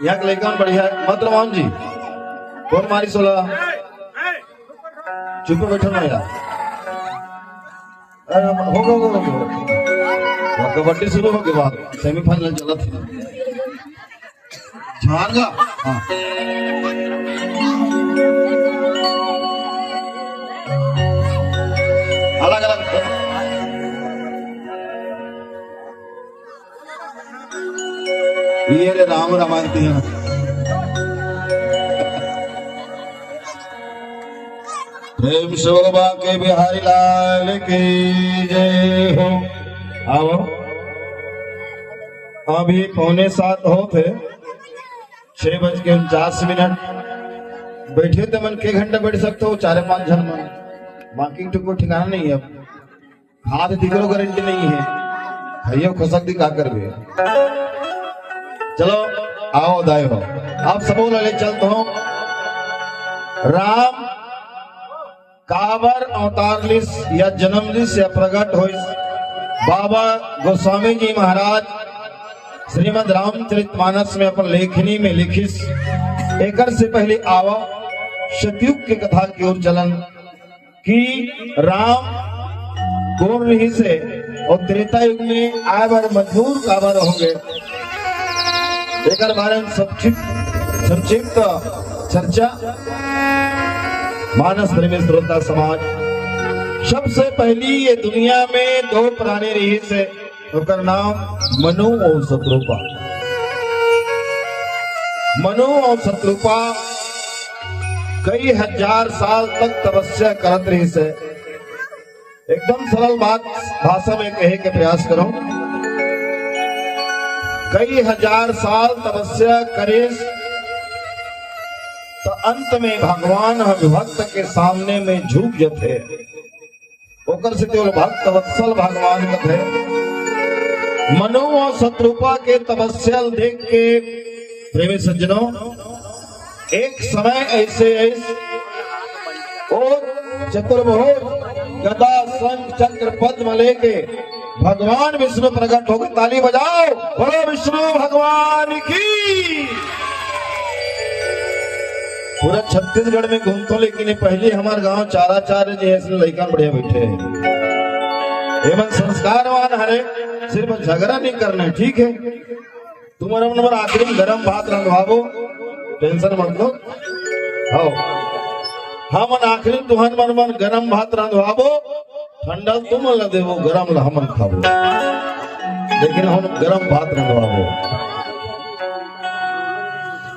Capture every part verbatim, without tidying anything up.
यहाँ के लइका मन बढ़िया हे। मत रवान जी, कौन मारी सोला? चुप बैठो ना यार। अरे, होगा, होगा, होगा। वहाँ कबड्डी शुरू होके बाद सेमीफाइनल चलत हे। झारगा। हाँ। अलग अलग। ये रे राम रामायण दिया। प्रेम से बोलो बांके बिहारी लाल की जय हो। आओ, अभी पौने सात होत हे, छह बज के उनचास मिनट। बैठे त मन के घंटा बैठ सकते हो, चार पांच झन मन, बाकी तो कोई ठिकाना नहीं है। हाथ दिकरो गारंटी नहीं है, भैया खसक दी का करबे। चलो, आओ दाई हो, आप सबो ला ले चलत हो। राम काबर अवतार लिस या जन्म लिस या प्रगट होइस, बाबा गोस्वामी जी महाराज श्रीमद रामचरित मानस में अपन लेखनी में लिखिस। एकर से पहले आवा सतयुग के कथा की ओर चलन कि राम कौन रहिस हे और त्रेता युग में आए बर मजबूर काबर होगे, एकर बारे में संक्षिप्त, संक्षिप्त चर्चा। मानस प्रेमी श्रोता समाज, सबसे पहली ये दुनिया में दो प्राणी रहिस हे, ओकर नाम मनु और शतरूपा। मनु और शतरूपा कई हजार साल तक तपस्या करत रहिस हे। एकदम सरल बात भाषा में कहे के प्रयास करो। कई हजार साल तपस्या करिस, तो अंत में भगवान ह भक्त के सामने में झुक जथे। ओकर से केवल भक्त वत्सल भगवान कथे। मनु और शतरूपा के तपस्या देख के प्रेमी सज्जनों, एक समय ऐसे आइस, ओ चतुर्भुज गदा शंख चक्र पद्म लेके भगवान विष्णु प्रकट होके, ताली बजाओ, बोलो विष्णु भगवान की। पूरा छत्तीसगढ़ में घूमथों, लेकिन ये पहली हमर गांव चाराचार्य जी हे, इसलिए लइका बढ़िया बैठे हे। एमन संस्कारवान हरे, सिर्फ झगड़ा नहीं करना है, ठीक है? तुमन हमर आखिरी में गरम भात रंधवाबो, tension मत लो। हव, हमन आखिरी में तुहन मन मन गरम भात रंधवाबो, ठंडा ल तुमन ला देबो, गरम ला हमन खाबो। लेकिन हम गरम भात रंधवाबो।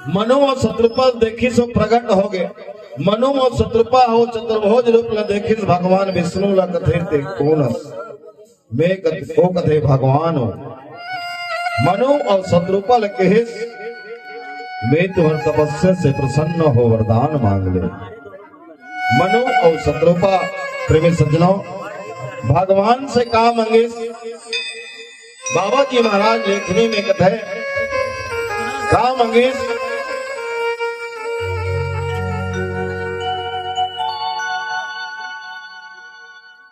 मनु अउ शतरूपा देखिस ओ प्रगट होगे। मनु अउ शतरूपा ओ चतुर्भुज रूप ला देखिस, भगवान विष्णु ला कथे, "ते कोन अस?" मैं कथे, ओ कथे, "भगवान हो।" मनु अउ शतरूपा ल कहिस, "मैं तुहर तपस्या से प्रसन्न हो, वरदान मांग ले।" मनु अउ शतरूपा, प्रेमी सज्जनों, भगवान से का मंगिस? बाबा जी महाराज लेखनी में कथे, का मंगिस?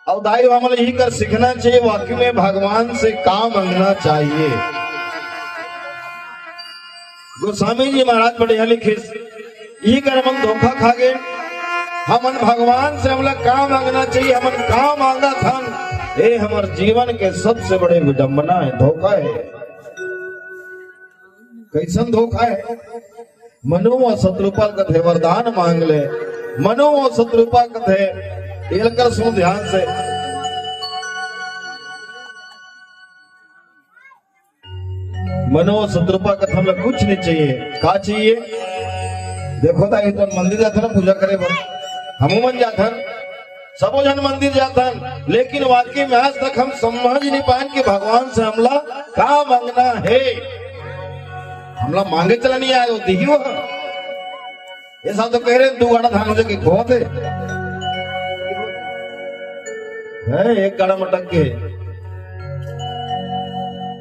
अउ दाई, हमन यही कर सीखना चाहिए, वाकई में भगवान से का मांगना चाहिए। गोस्वामी जी महाराज बढ़िया लिखिस, यही कर हमन धोखा खा गए। हमन भगवान से हमला का मांगना चाहिए, हमन का मांगत हन, ये हमर जीवन के सबसे बड़े विडंबना है, धोखा है। कैसन धोखा है? मनु अउ शतरूपा कथे, "वरदान मांग ले।" मनु अउ शतरूपा कथे, एला कर सुन ध्यान से। मनु अउ शतरूपा कथे, "हमला कुछ नहीं चाहिए।" का चाहिए? देखो त, ये तो मंदिर जाथन ना पूजा करे बर, हमू मन जाथन। सबो झन मंदिर जाथन, लेकिन वाकई में आज तक हम समझ नहीं पाएन कि भगवान से हमला का मांगना है। हमला मांगे चला नहीं आए, वो दिही वो। ये सब तो कह रहे हैं, दू गाड़ा धान हो जाके खोते हैं, एक गाड़ा मटक के।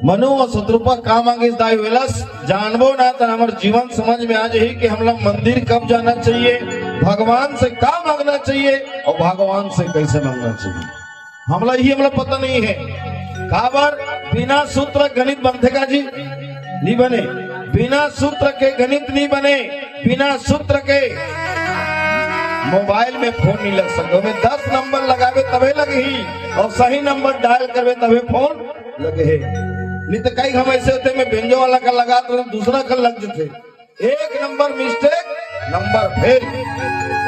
मनु अउ शतरूपा का मांगिस दाई वेलस, जानबो ना त हमर जीवन समझ में आ जाही कि हमला मंदिर कब जाना चाहिए, भगवान से का मांगना चाहिए अउ भगवान से कैसे मांगना चाहिए। हमला ही हमला पता नहीं है। काबर बिना सूत्र गणित बनथे का जी? नहीं बने। बिना सूत्र के गणित नहीं बने, बिना सूत्र के मोबाइल में फोन नहीं लग सकता। ओमे दस नंबर लगावे तभे लगही, और सही नंबर डायल करवे तभे फोन लगे हे। नहीं तो कई हम ऐसे होते, मैं बेंजो वाला का लगात रहूं, दूसरा का लग जाते। एक नंबर मिस्टेक, नंबर फेल।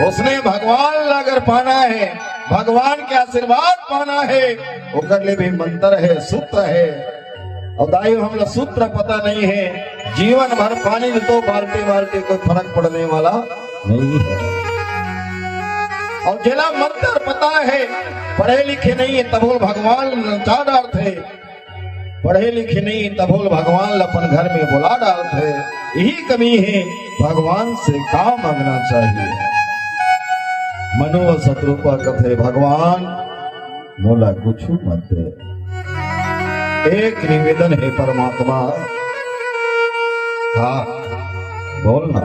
उसने भगवान ला अगर पाना है, भगवान के आशीर्वाद पाना है, ओकर ले भी मंत्र है, सूत्र है। और दाई, हमला सूत्र पता नहीं है, जीवन भर पानी में तो बाल्टी बाल्टी कोई फर्क पड़ने वाला नहीं है। और जेला मंत्र पता है, पढ़े लिखे नहीं है, तभो भगवान नचा डारथे। पढ़े लिखे नहीं, तभो भगवान ल अपन घर में बुला डारथे। यही कमी है, भगवान से का मांगना चाहिए। मनु अउ सतरूपा कथे, भगवान मोला कुछु मत दे। एक निवेदन हे परमात्मा, का बोलना,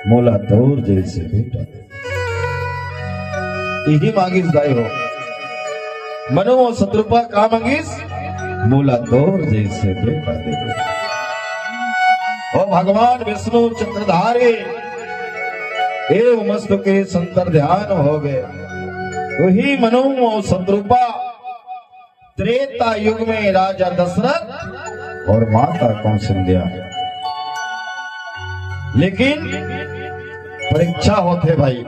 मोला तोर जैसे बेटा दे। इही मांगिस दाई हो। मनु अउ सतरूपा का मांगिस? मोला तोर जैसे बेटा दे। ओ भगवान विष्णु चक्रधारी, ए मस्तु के संतर ध्यान हो गए। वही मनु अउ सतरूपा त्रेता युग में राजा दशरथ और माता कौशल्या। लेकिन परीक्षा होथे भाई,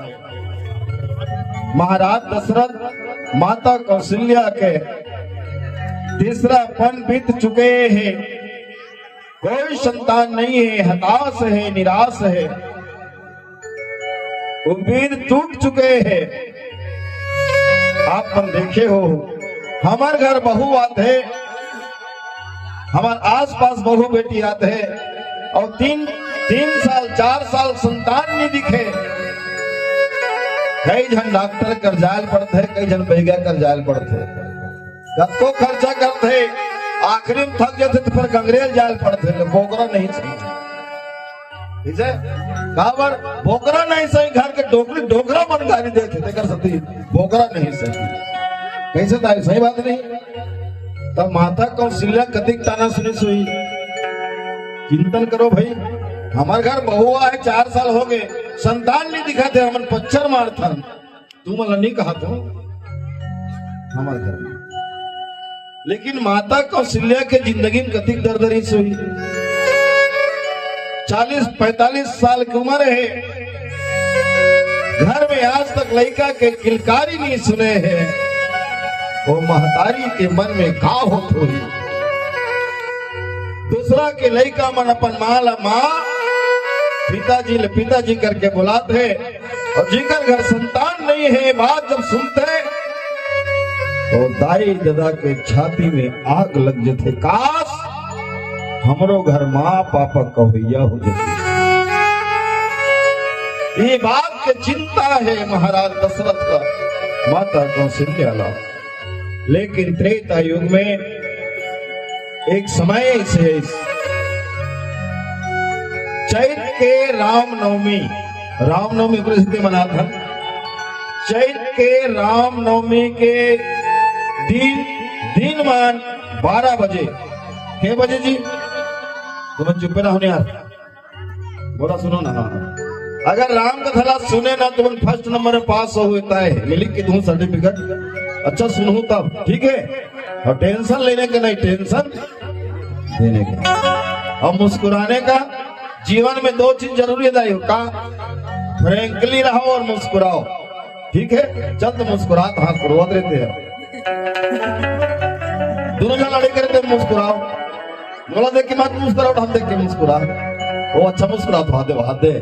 महाराज दशरथ माता कौशल्या के तीसरा पन बीत चुके हे, कोई संतान नहीं है, हताश है, निराश है। उम्मीद टूट चुके हे। आप मन देखे हो, हमर घर बहू आथे, हमर आसपास बहू बेटी आथे, और तीन, तीन साल, चार साल संतान नहीं दिखे। कई झन डॉक्टर कर जायल पड़थे, कई झन बैगा कर जायल पड़थे। कतको खर्चा करथे, आखिरी में थक जाथे तो फिर गंगरेल जायल पड़थे, बोकरा नहीं सही। ठीक है? काबर बोकरा नहीं सही, घर के डोकरी डोकरा मन गाली देथे, तेकर सेती बोकरा नहीं सही। कैसे ताई, सही बात नहीं? तब माता कौशल्या कतिक ताना सुनिस होही, चिंतन करो भाई। हमर घर बहुआ है, चार साल हो गए, संतान नहीं दिखाथे, हमन पच्चर मारथन। तुमन ला नहीं कहा तो हमर घर में। लेकिन माता कौशल्या के जिंदगी में कतिक दर्द रहिस होही। चालीस पैंतालीस साल के उम्र हे, घर में आज तक लइका के किलकारी नहीं सुने हे। वो महतारी के मन में का होत होही? दूसरा के लइका मन अपन माँ ला माँ, पिताजी ले पिताजी करके बुलाथे, और जिकर घर संतान नहीं हे, बात जब सुनथे, तो दाई ददा के छाती में आग लग जथे। काश, हमरो घर माँ पापा कहोइया हो जथे। ये बात के चिंता हे महाराज दशरथ का, माता कौशल्या ला। लेकिन त्रेता युग में एक समय ऐसे, चैत के रामनवमी, रामनवमी प्रसिद्ध मनाथन। चैत के रामनवमी के दिन, दिन मान बारह बजे। के बजे जी? तुमन चुप्पे रहो नहीं यार, बोला सुनो ना। हाँ, हाँ। अगर राम कथा ला सुने ना, तुमन फर्स्ट नंबर में पास हो हुए तय है, मैं लिख के दूँ सर्टिफिकेट। अच्छा सुनहू तब, ठीक है? और टेंशन लेने के नहीं, टेंशन देने के। और मुस्कुराने का, जीवन में दो चीज जरूरी है दाई हो, का? फ्रैंकली रहो और मुस्कुराओ, ठीक है? चल तो मुस्कुरात, हाँ, रोवत रहते हैं, दोनों जन लड़ाई करते हैं, मुस्कुराओ। मोला देख के मत मुस्कुराओ, हम देख के मुस्कुरा। वो अच्छा मुस्कुरा तो हाथ दे, हाथ दे,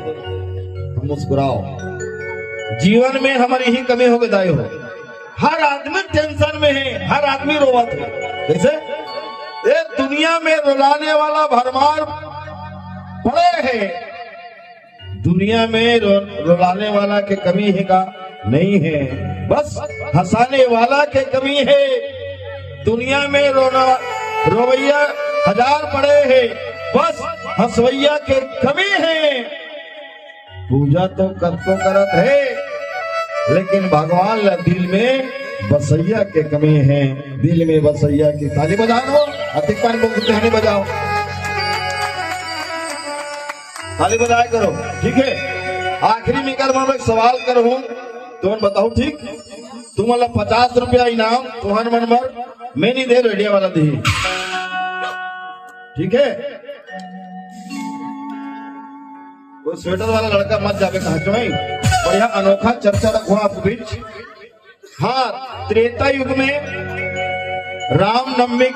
मुस्कुराओ। जीवन में हमारी ही कमी हो गई दाई हो, हर आदमी टेंशन में है, हर आदमी रोवत है। कैसे? ये दुनिया में रुलाने वाला भरमार पड़े है। दुनिया में रो-, रुलाने वाला के कमी है का? नहीं है, बस हंसाने वाला के कमी है। दुनिया में रोना, रोवैया हजार पड़े है, बस हंसवैया के कमी है। पूजा तो कतको करत है, लेकिन भगवान ला दिल में बसैया के कमी है। दिल में बसैया की ताली बजाओ, अधिक पान बोल के ताली बजाओ। ताली बजाया करो। ठीक है, आखिरी में कर मैं एक सवाल करूँ, तुमन बताओ। ठीक, तुमन ला पचास रुपया इनाम, तुमन मन बर मैं नहीं दे, रेडियो वाला दी। ठीक है, वो स्वेटर वाला लड़का मत जावे कहा चोई। बढ़िया अनोखा चर्चा रखो आपके बीच। हाँ, त्रेता युग में रामनवमी